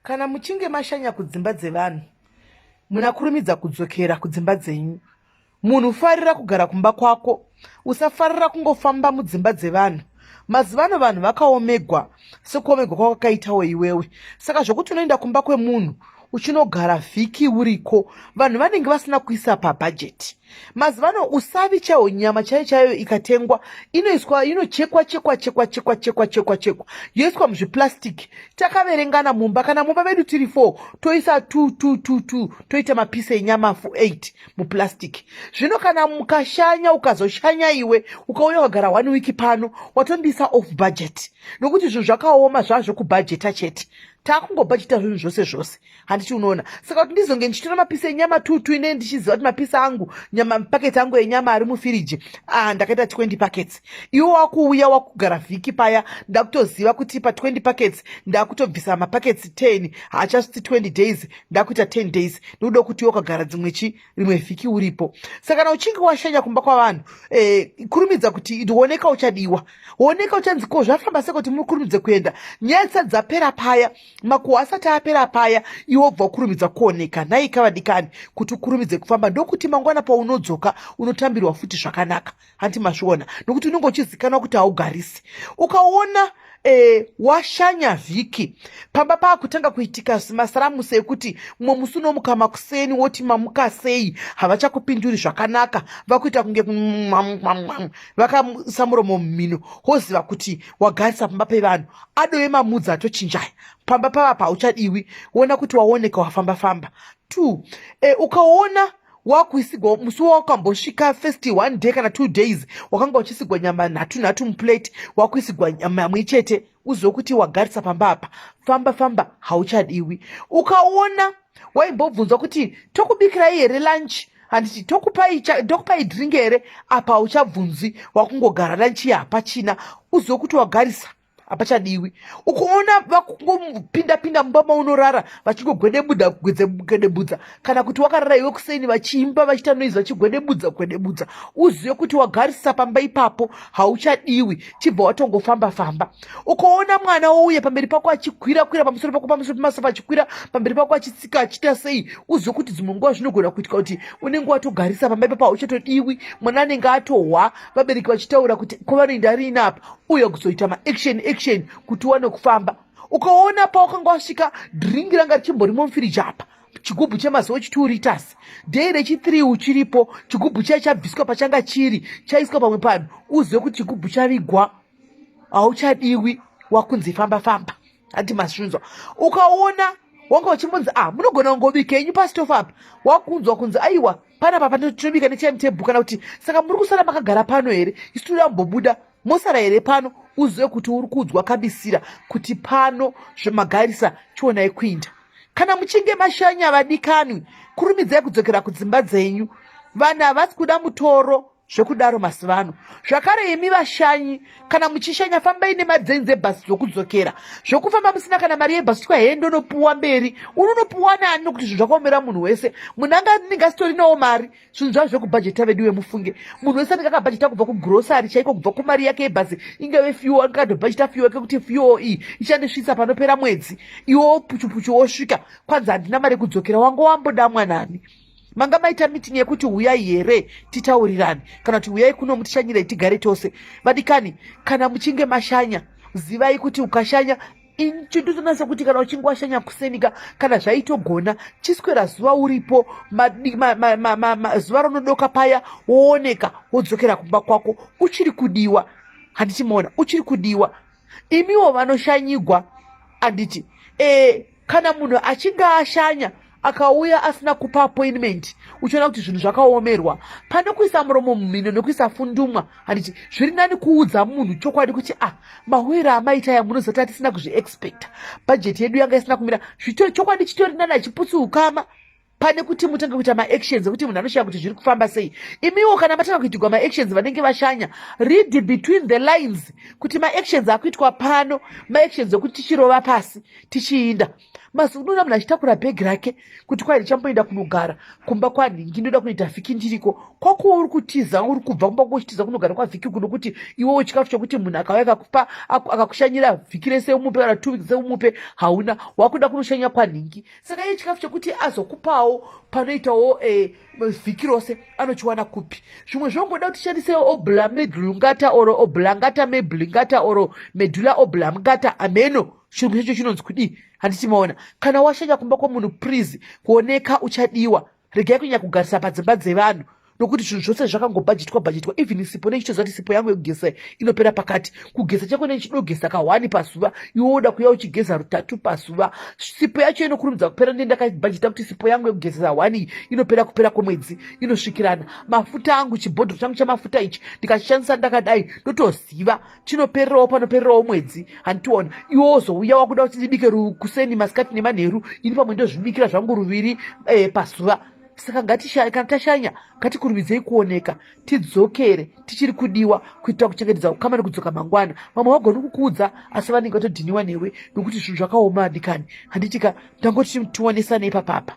Kana muchinge mashanya kudzimba dzevanhu, munakurumidza kudzokera kudzimba dzenyu. Munhu farira kugara kumba kwako, usafarira kungofamba mudzimba dzevanhu. Mazuva ano vanhu vakaomegwa sekuomegwa kwawakaitawo iwewe. Saka zvokuti unoenda kumba kwemunhu uchinogara vhiki uriko, vanhu vanenge vasina kuisa pabhajeti. Mazuva ano usavi chaiwo nyama chaiyo chaiyo ikatengwa inoiswa inochekwa chekwa chekwa chekwa chekwa chekwa chekwa yoiswa muzviplastic. Takaverengana mumba, kana mumba medu tiri 4 toisa 2 2 2 2 toita mapisi enyama 8 muplastic. Zvino kana mukashanya, ukazoshanya iwe ukauya ukagara 1 week pano, watondiisa off budget, nokuti zvinhu zvakaoma zvazvo kubhajeta chete. Takungobhajeta zvinhu zvose zvose, handiti? Unoona, saka kuti ndizonge ndichitora mapisi enyama 2 2, ine ndichiziva kuti mapisi angu nyama paketi angu enyama ari mufiriji, ah, ndakaita 20 packets. Iwe wakuuya wakugara vhiki paya, ndakutoziva kuti pa 20 packets ndakutobvisa mapackets 10, haachasvitsi 20 days, ndakuita 10 days, nekuda kuti iwe ukagara dzimwe chi rimwe vhiki uripo. Saka kana uchinge washanya kumba kwavanhu, kurumidza kuti oneka uchadiwa, oneka uchanzi ko zvafamba sei kuti mukurumidze kuenda. Nyaya dzisati dzapera paya, makuhwa asati apera paya, iwe wobva ukurumidza kuoneka. Nhaika vadikani, kuti ukurumidze kufamba, ndokuti mangwana paunodzoka unotambirwa futi zvakanaka, hanti mazviona? Nokuti unenge uchizikanwa kuti haugarisi. Ukaona washanya vhiki, pamba paakutanga kuitika masaramusi ekuti mumwe musi unomuka makuseni woti mamuka sei, havachakupinduri zvakanaka, vakuita kunge vakaisa muromo mumhino, woziva kuti wagarisa pamba pevanhu. Adove mamudzi atochinjaya pamba pava pauchadiwi, wona kuti waoneka wafamba famba. Two, ukaona wakuisigwa musi wawakambosvika first 1 day kana 2 days wakanga uchisigwa nyama nhatu nhatu muplate, wakuisigwa nyama yamwe chete, uzive kuti wagarisa pamba apa, famba famba, hauchadiwi. Ukaona waimbobvunzwa kuti tokubikirai here lunch, handiti tokupai drink here, apa hauchabvunzwi, wakungogara lunch hapachina, uzive kuti wagarisa, hapachadiwi. Ukuona vakungopinda pinda mumba maunorara vachingogwedebudza gwedebudza, kana kuti wakarara iwe kuseni vachiimba vachiita noise vachigwedebudza gwedebudza, uzive kuti wagarisa pamba ipapo, hauchadiwi, chibva watongofamba famba. Ukaona mwana wouya pamberi pako achikwira kwira pamusoro pako, pamusoro pemasofa, achikwira pamberi pako achitsika achiita sei, uzive kuti dzimwe nguva zvinogona kuitika kuti unenge watogarisa pamba ipapo, hauchatodiwi. Mwana anenge atohwa vabereki vachitaura kuti kwavanoenda riini apa, uye kuzoita maaction action kuti uwane kufamba. Ukaona pawakanga wasvika drink ranga richimborimo mufiriji apa, chigubhu chemazuva echi 2 liters, day rechi3 uchiripo, chigubhu chiya chabviswa pachanga chiri chaiswa pamwe panhu, uzive kuti chigubhu chavigwa, hauchadiwi, wakunzi famba famba, hanti mazvinzwa? Ukaona wanga uchimbonzi, ah, munogona kungobika henyu pasitofu apa, wakunzwa kunzi aiwa, panapa patinobika netimetable, kana kuti saka muri kusara makagara pano here, isu toda kumbobuda, mosara here pano, uzive kuti uri kuudzwa kabisira kuti pano zvemagarisa, chionai kuinda. Kana muchinge mashanya vadikanwi, kurumidzai kudzokera kudzimba dzenyu. Vanhu havasi kuda mutoro zvekudaro mazuva ano. Zvakare imi vashanyi, kana muchishanya fambai nemadzenze ebhasi dzokudzokera. Zvokufamba musina kana mari yebhasi, twa hee ndonopuwa mberi, unonopuwa nani? Nokuti zvinhu zvakaomera munhu wese, munhu anenge asitorinawo mari. Zvinhu zvavo zvekubhajeta vedu vemufunge, munhu wese anenge akabhajeta kubva kugrosari chaiko, kubva kumari yake yebhasi, ingave fuel, anenge akatobhajeta fuel yake kuti fuel iyi ichandisvitsa panopera mwedzi. Iwo puchupuchu wosvika kwanzi handina mari yekudzokera, wanga wamboda mwanani? Manga maita meeting yekuti huyai here titaurirane, kana kuti huyai kuno mutishanyirei tigare tose? Vadikani, kana muchinge mashanya, zivai kuti ukashanya, chindotonasa kuti kana uchinge washanya kusenika, kana zvaitogona, chiswera zuva uripo, zuva rinodoka paya wooneka wodzokera kumba kwako, uchiri kudiwa, handiti maona? Uchiri kudiwa. Imiwo vanoshanyigwa, anditi kana munhu achinge ashanya akauya asina kupa appointment, uchiona kuti zvinhu zvakaomerwa, pane kuisa muromo mumhino nekuisa fundumwa, handiti zviri nani kuudza munhu chokwadi kuti ah, mahwiro amaita aya munozoti atisina kuzviexpecta, bhajeti yedu yanga isina kumira zvitori chokwadi chitori nani, achiputsi ukama. Pane kuti mutange kuita maactions ekuti munhu anoshaya kuti zviri kufamba sei. Imiwo kana matanga kuitigwa maactions, vanenge vashanya, read between the lines kuti maactions akuitwa pano maactions ekuti tichirova pasi tichiinda. Mazuva unoona munhu achitakura bhegi rake kuti kwai ndichamboenda kunogara kumba kwanhingi, ndoda kunoita vhiki ndiriko. Kwako uri kutiza, uri kubva kumba kwako uchitiza kunogara kwavhiki kuno, kuti iwewo chikafu chokuti munhu akauya akakupa, akakushanyira vhiki rese umupe, kana 2 weeks umupe, hauna. Wakuda kunoshanya kwanhingi, saka iye chikafu chekuti azokupawo panoitawo vhiki rose anochiwana kupi? Zvimwe zvongoda kuti tishandise oblamedlungata or oblangata meblingata or medulla oblangata, ameno chirungu chacho chinonzi kudii, handiti maona? Kana washanya kumba kwomunhu, please kuoneka uchadiwa. Regai kunyanya kugarisa padzimba dzevanhu, nokuti zvinhu zvose zvakangobhajetwa bhajetwa. Even sipo, nechitoziva kuti sipo yangu yekugeza inopera pakati. Kugeza chako nechidogeza ka1 pazuva, iwe woda kuya uchigeza rutatu pazuva, sipo yacho inokurumidza kupera. Ndiye ndakabhajeta kuti sipo yangu yekugezesa 1 inopera kupera kwemwedzi, inosvikirana. Mafuta angu, chibhodhoro changu chamafuta ichi, ndikachishandisa ndakadai, ndotoziva chinopererawo panopererawo mwedzi, handitiona? Iwe wozouya wakuda kuti ndibike kuseni, masikati nemanheru. Ini pamwe ndozvibikira zvangu ruviri pazuva. Saka kana tashanya, ngatikurumidzei kuoneka, tidzokere tichiri kudiwa, kuitira kuchengetedza ukama nekudzoka mangwana. Vamwe vagoni kukuudza, asi vanenge vatodhiniwa newe nokuti zvinhu zvakaoma, adikani, handitika? Ndangoti tionesanei papapa.